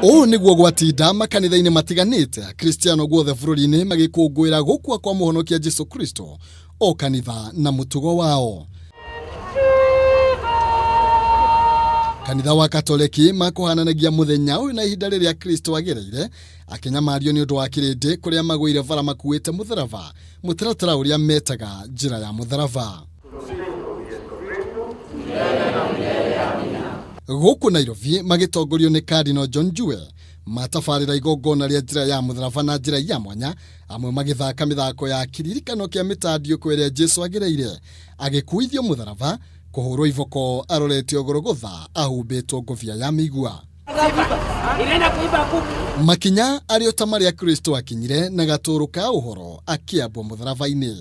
Ũũ nĩguo gwatinda makanitha-inĩ matiganĩte Akristiano guothe bũrũri-inĩ magĩkũngũĩra gũkua kwa mũhonokia Jesu Kristo, o kanitha na mũtugo wao. Kanitha wa Katoleki makũhananagia mũthenya ũyũ na ihinda rĩrĩa Kristo agereire akĩnyamario nĩ ũndũ wa kĩrĩndĩ kũrĩa magũire bara makuĩte mũtharaba, mũtaratara ũrĩa metaga njĩra ya mũtharaba. Gũkũ Nairobi magĩtongorio nĩ Cardinal John Njue matabarĩra igongona rĩa njĩra ya mũtharaba na njĩra ya mwanya, amwe magĩthaka mĩthako ya kĩririkano kĩa mĩtandiũko ĩrĩa Jesu agereire agĩkuithio mũtharaba, kũhũrwo iboko aroretio Golgotha ahumbĩtwo ngũbia ya mĩigua. Makinya arĩ o ta marĩa Kristo akinyire na gatũũrũ ka ũhoro akĩambwo mũtharaba-inĩ.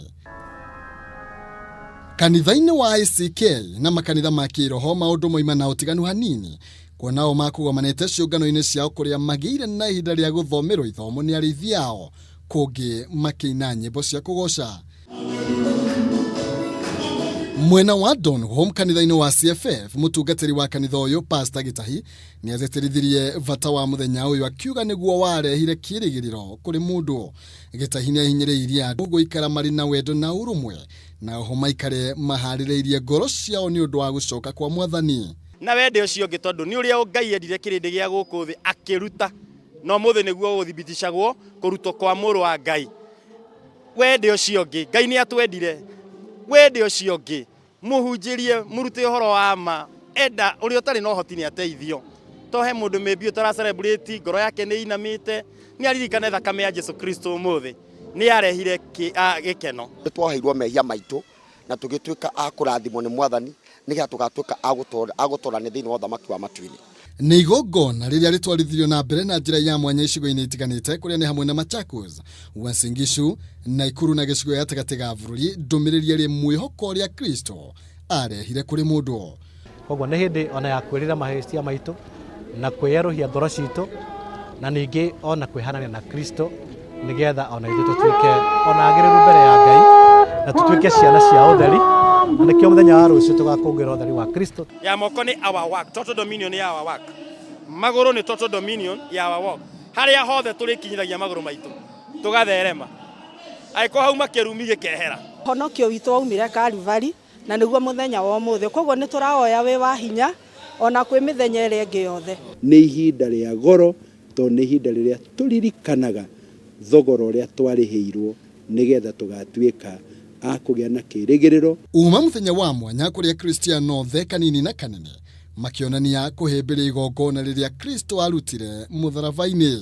Kanitha-inĩ wa ACK na makanitha ma kĩroho maũndũ moima na ũtiganu hanini, kuona o makũgomanĩte ciũngano-inĩ ciao kũrĩa magĩire na ihinda rĩa gũthomerwo ithomo nĩ arĩithi ao, kũngĩ makĩina nyĩmbo cia kũgoca. Mwena wa Donholm kanitha-inĩ wa CFF, mũtungatĩri wa kanitha ũyũ Pastor Gĩtahi nĩ atĩtĩrithirie bata wa mũthenya ũyũ akiuga nĩguo warehire kĩrĩgĩrĩro kũrĩ mũndũ. Gĩtahi nĩ ahinyĩrĩirie andũ gũikara marĩ na wendo na ũrũmwe na oho maikare maharĩrĩirie ngoro ciao nĩ ũndũ wa gũcoka kwa Mwathani. Na wende ũcio ũngĩ tondũ nĩ ũrĩa Ngai endire kĩrĩndĩ gĩa gũkũ thĩ akĩruta, na ũmũthĩ nĩguo gũthibiticagwo kũrutwo kwa mũrũ wa Ngai. Wende ũcio ũngĩ, Ngai nĩ atwendire, wende ũcio ũngĩ, mũhunjĩrie, mũrute ũhoro wa ma, enda ũrĩa ũtarĩ na ũhoti nĩ ateithio. To he mũndũ maybe ũtara celebrate, ngoro yake nĩ inamĩte, nĩ aririkane thakame ya Jesu Kristo ũmũthĩ nĩ yarehire gĩkeno. Nĩ twoheirwo mehia maitũ na tũgĩtuĩka a kũrathimwo nĩ Mwathani nĩgetha tũgatuĩka a gũtũũrania thĩinĩ wa ũthamaki wa matu-inĩ. Nĩ igongona rĩrĩa rĩtwarithirio na mbere na njĩra ya mwanya icigo-inĩ itiganĩte kũrĩa nĩ hamwe na Machakos, Uasin Gishu, Naikuru na gĩcigo gĩa gatagatĩ ga bũrũri, ndũmĩrĩri ĩrĩ mwĩhoko ũrĩa Kristo arehire kũrĩ mũndũ. Koguo nĩ hĩndĩ ona ya kwĩrira mahĩtia maitũ na kwĩyerũhia ngoro citũ na ningĩ ona kwĩhanania na Kristo nĩgetha ona ithuĩ tũtuĩke ona agĩrĩru mbere ya Ngai na tũtuĩke ciana cia ũtheri, na nĩkĩo mũthenya wa rũciũ tũgakũngũĩra ũtheri wa Kristo. Ya moko nĩ our work, total dominion ya our work. Magũrũ nĩ total dominion ya our work. Harĩa hothe tũrĩkinyithagia magũrũ maitũ tũgatherema, angĩkorwo hauma kĩrumi gĩkehera. Ũhonokio witũ waumire Kalivali na nĩguo mũthenya wa ũmũthĩ, koguo nĩ tũrawoya wĩ wa hinya ona kwĩ mĩthenya ĩrĩa ĩngĩ yothe. Nĩ ihinda rĩa goro tondũ nĩ ihinda rĩrĩa tũririkanaga thogora ũrĩa twarĩhĩirwo nĩgetha tũgatuĩka a kũgĩa na kĩrĩgĩrĩro. Uma mũthenya wa mwanya kũrĩ Akristiano othe kanini na kanene makĩonania kũhĩmbĩria igongona rĩrĩa Kristo arutire mũtharaba-inĩ.